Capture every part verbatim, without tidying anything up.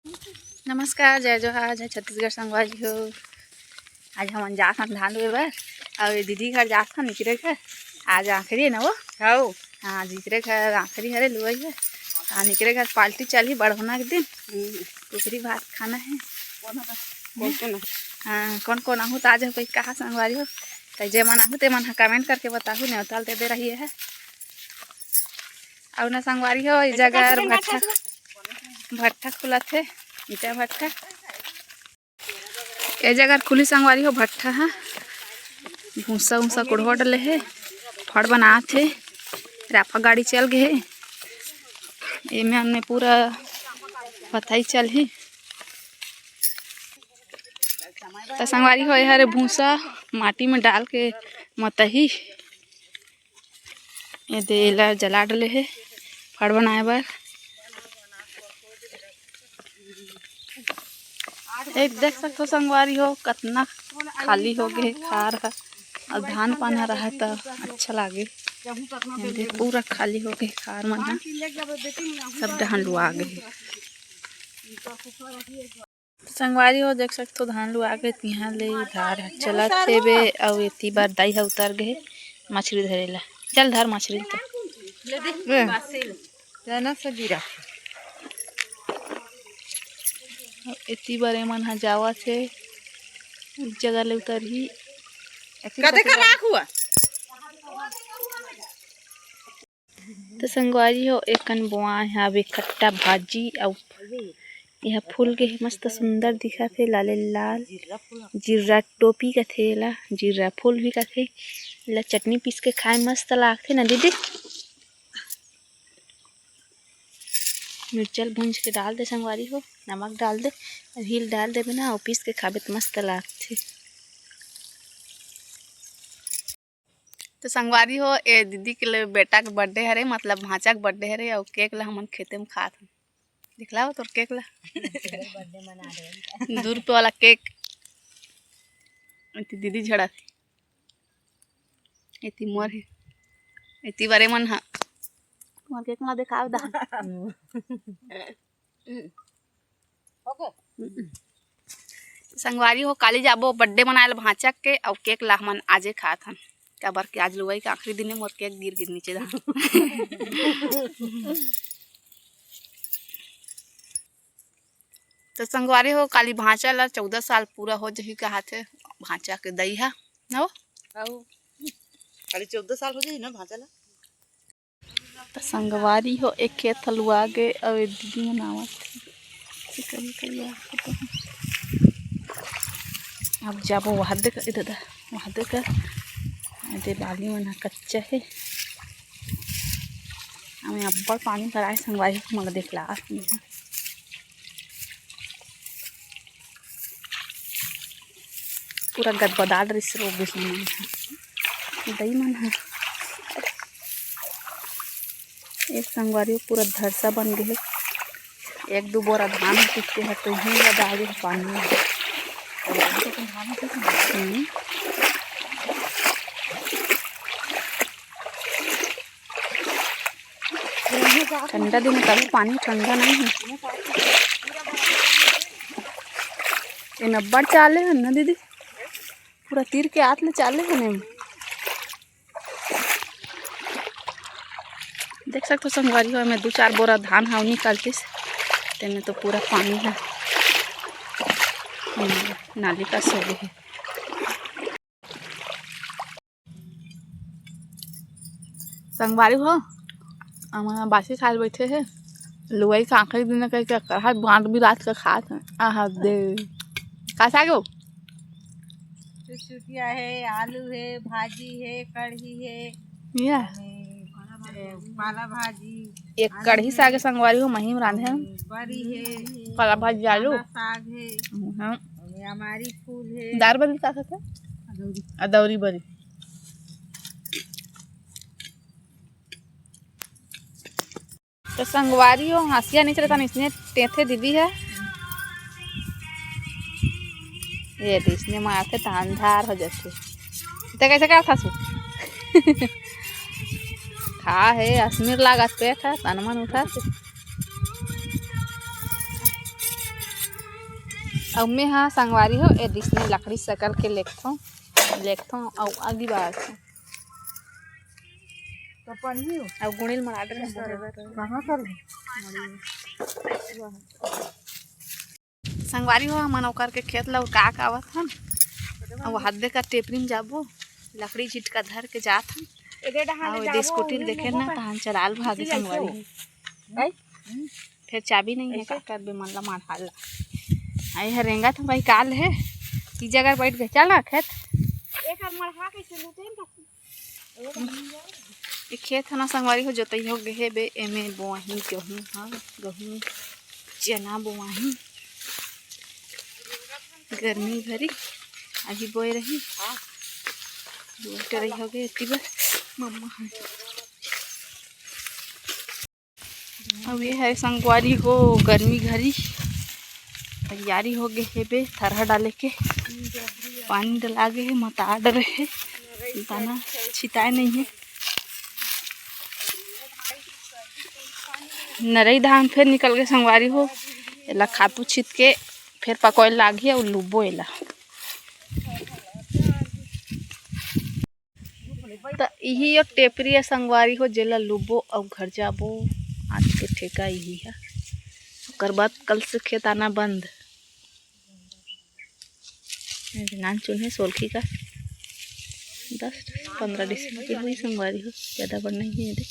नमस्कार, जय जोहार, जय छत्तीसगढ़ संगवारी हो। आज हमन जात हन धान लुए बर, अउ ये दीदी घर जात हन, निकरे घर। आज आखिरी है ना वो? हौ। हाँ, आज इकरे घर आखिरी हरे लुवई है। हाँ, इकरे घर पार्टी चलही बड़हना के दिन। हम्म। कुकरी भात खाना है। कौन कौन है? हाँ, कौन कौन आहू तो आज कोई कहा संगवारी हो, तो जे मन आहू ते मन ह comment करके बताहू, नेवता ल दे दे रही है। अउ ना संगवारी हो, ये जगह भट्ठा, भट्ठा खुलत है, ईटा भट्ठा। ए जगह खुली संगवारी हो भट्ठा ह, भूसा उसा कुढ़वा डले हे, फड़ बनात हे, राफा गाड़ी चल गे हे, एमे हमने पूरा पताई चलही। त संगवारी हो, ए हरे भूसा माटी में डाल के मतही। ये दे एला जला डले हे फड़ बनाए बर। एक देख सकथो संगवारी हो, कतना खाली हो गे हे खार ह। अउ धान पान ह रहा त अच्छा लागे। ये दे पूरा खाली हो गे हे खार मन ह, सब डहन लुआ गे हे। संगवारी हो, देख सकथो, धान लुआ के तिहां ले धार ह चलत हेबे, अउ एती बर दाई ह उतर गे हे मछरी धरे ला। चल धर मछरी ल तो। ले दे। ले। जाना से गिरा। अउ एती बर एमन ह जावत हे, एक जगह ले उतरही। कते कर राख हुआ? तो संगवारी हो, एकन बोआय हावे खट्टा भाजी, अउ एहा फूल के मस्त सुंदर दिखत हे, लाले लाल। जीरा टोपी कथे एला, जीरा फूल भी कथे। एला चटनी पीस के खाए मस्त लागथे ना दीदी। मिर्चा ल भूंज के डाल दे संगवारी हो, नमक डाल दे, अउ हिल डाल देबे ना, अउ पीस के खाबे त मस्त लागथे। तो संगवारी हो, ए दीदी के ले बेटा के birthday हरे, मतलब भांचा के birthday हरे, अउ cake ला हमन खेते में खात हन। दिखलाओ तोर cake ला। दू रुपये वाला cake। एती दीदी झड़ा थी, एती मोर हे, एती बरे मन हा। मोर cake ला दिखाओ दा। संगवारी हो, काली जाबो birthday मनाए ल भांचा के, अउ cake ला हमन आजे खात हन, काबर के आज लुवई के आखिरी दिन हे। मोर cake गिर गिर नीचे दा। तो संगवारी हो, काली भांचा ला चौदह साल पूरा हो जही कहाथे भांचा के दई हा, हो? अउ खाली चौदह साल हो जही ना भांचा ला। त संगवारी हो, एक खेत ह लुआ गे, अउ ए दीदी मन आवत हे। चिकन करिया फोटो हे। अब जाबो वहां दे कर, इधर दा, वहां दे कर। ए दे बाली मन ह कच्चा हे। हमें अब्बड़ पानी भराए संगवारी हो, मोला देखला आप नहीं। पूरा गदबदाल रिस रो गिस मन ह। दई मन ह। ए संगवारी हो, पूरा धरसा बन गे हे। एक दू बोरा धान ह कित्ते ह, तो ही लदा गे हे पानी में। हम्म। ठंडा दिन हे, तभी पानी ठंडा नहीं है। एमे अब्बड़ चाले हन ना दीदी, पूरा तीर के आत ले चाले हन एमे। देख सकथो संगवारी हो, एमे दू चार बोरा धान हव निकलतिस, तेमे तो पूरा पानी है, हम्म, नाली का सोले है। संगवारी हो, हमन बासी खाए ल बैठे हे, लुवई के आखिरी दिन कहिके करहा बांट बिरात के खात हे। आहा दे, का साग हो? चुटचुटिया हे, आलू हे, भाजी हे, कढ़ी हे, या। ए, पाला भाजी, एक आलू कढ़ी हे, साग संगवारी हो, महीम रांधे हन। बरी हे, पाला भाजी, आलू। पाला साग हे, हाँ। अउ ये अमारी फूल हे। दार बरी का कहथे? अदौरी। अदौरी बरी। तो संगवारी हो, हंसिया नहीं चलता, इसने टेथे दीदी है। ये दे, इसने मारथे त अंधार हो जाथे। ते कैसे करथस? खा हे, असमीर लागत पेट है, तन मन उठा से। अउ मैं हा संगवारी हो, ए दिसने लकड़ी सकल के लेगथों, लेगथों अउ आगी बारथों। तो पन्नी हो? अउ गुणिल मराडर में कहाँ कर? संगवारी हो, हमन ओकर के खेत ला उरका के आवत हन। अउ हद्दे का टेपरी में जाबो, लकड़ी झिटका धर के जात हन। एदे डहान अउ ले एदे जाबो, स्कूटी उही देखे ना, तहान चलाल भागे संगवारी हो। भाई? फेर चाबी नहीं है, का करबे, मन ला मार हाल ला। आई हर रेंगत हन भाई, काल है, ई जगह बैठ गए, चल ना खेत। एकर मरहा कैसे लूटे न? ये खेत ह ना संगवारी हो, जोतई हो गए हे बे, एमे बोआही गहूँ, हाँ, गहूँ, चना बोआही। गर्मी घरी अभी बोए रही। बोए टरई हो गए एती बर। मम्मा है। अब ये है संगवारी हो, गर्मी घरी तैयारी हो गए हे बे, थरहा डाले के। पानी डला गए हे, मताड़ रहे, दाना छिताए नहीं है। नरई धान फेर निकल गए संगवारी हो, एला खातू छित के फेर पकोए लागही अउ लुबो एला। त इही एक टेपरी है संगवारी हो, जेला लुबो अउ घर जाबो। आज के ठेका इही है, ओकर बाद कल से खेत आना बंद। ये नान चुन है सोलखी का, दस पन्द्रह डिसमिल के होही संगवारी हो, ज़्यादा बड़ नहीं है दे।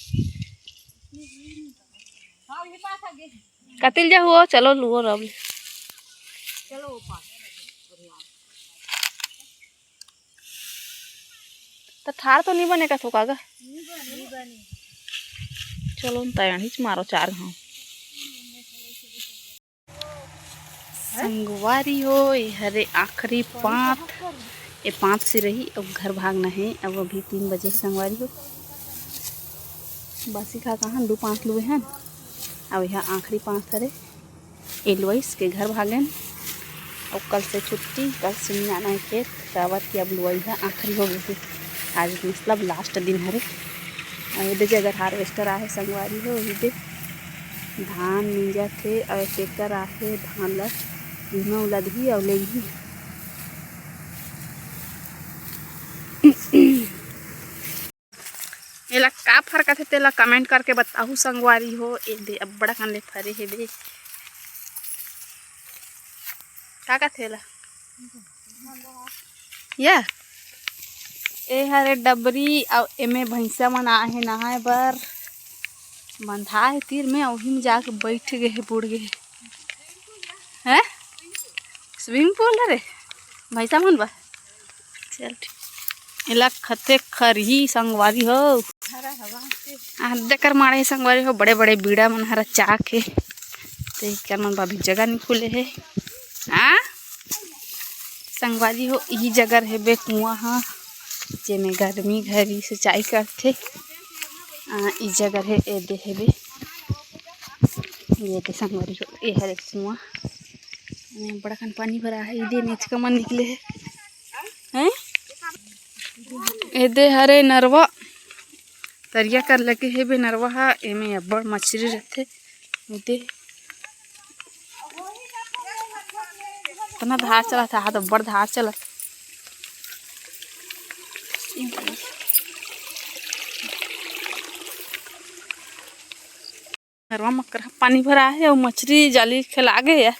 कतिल जाहू हो, चलो लुओ रब। त ठार तो नहीं बने का थोका गा? चलो न तैयार ही मारो चार घाव। संगवारी हो, ये हरे आखिरी पांत, ये पांत से रही, अब घर भागना है। अब अभी तीन बजे हे संगवारी हो, बासी खा कहाँ दो पांत लुए हैं, अब यह आखिरी पांत हरे। ए लुआइस के घर भागेन, अउ कल से छुट्टी, कल से नहीं आना है खेत, काबर कि अब लुआई ह आखिरी हो गई है। आज मतलब लास्ट दिन हरे। अउ एदे जगह हार्वेस्टर आहे संगवारी हो, एदे धान मिंजत हे, अउ ट्रैक्टर आहे, धान ला बीमा उलदही अउ लेगही। एला का फरकत हे, तेला कमेंट करके बताहू संगवारी हो। एदे अब्बड़ अकन ले फरे हे बे। का कथे एला? या? ए हरे डबरी, अउ एमे भैंसा मन आए हे नहाए बर। बंधा हे तीर में, अउ उही में जाके बैठ गए हे, बुड़ गए हे। हैं? स्विमिंग पूल हरे? भैंसा मन बर? चल ठीक। एला कथे खरही संगवारी हो। आ, देकर माड़े संगवारी हो, बड़े-बड़े बीड़ा मन हरा चाक हे। ते कर मन अभी जगह नहीं खुले हे। हाँ? संगवारी हो, इही जगह हे बे कुआं हा, जेमे गर्मी घरी सिंचाई करथे। आ, ई जगह हे, एदे हे बे। एदे संगवारी हो, ए हरे कुआं। एमे बड़ा कन पानी भरा हे, एदे मेचका मन निकले हे। हैं? एदे हरे नरवा, तरिया कर लगे हे बे नरवा हा, एमे अब्बड़ मछरी रथे। एदे इतना धार चलत हे, हाथ अब्बड़ धार चलत। नरवा मकर हा पानी भरा हे अउ मछरी जाली खेला गे हे।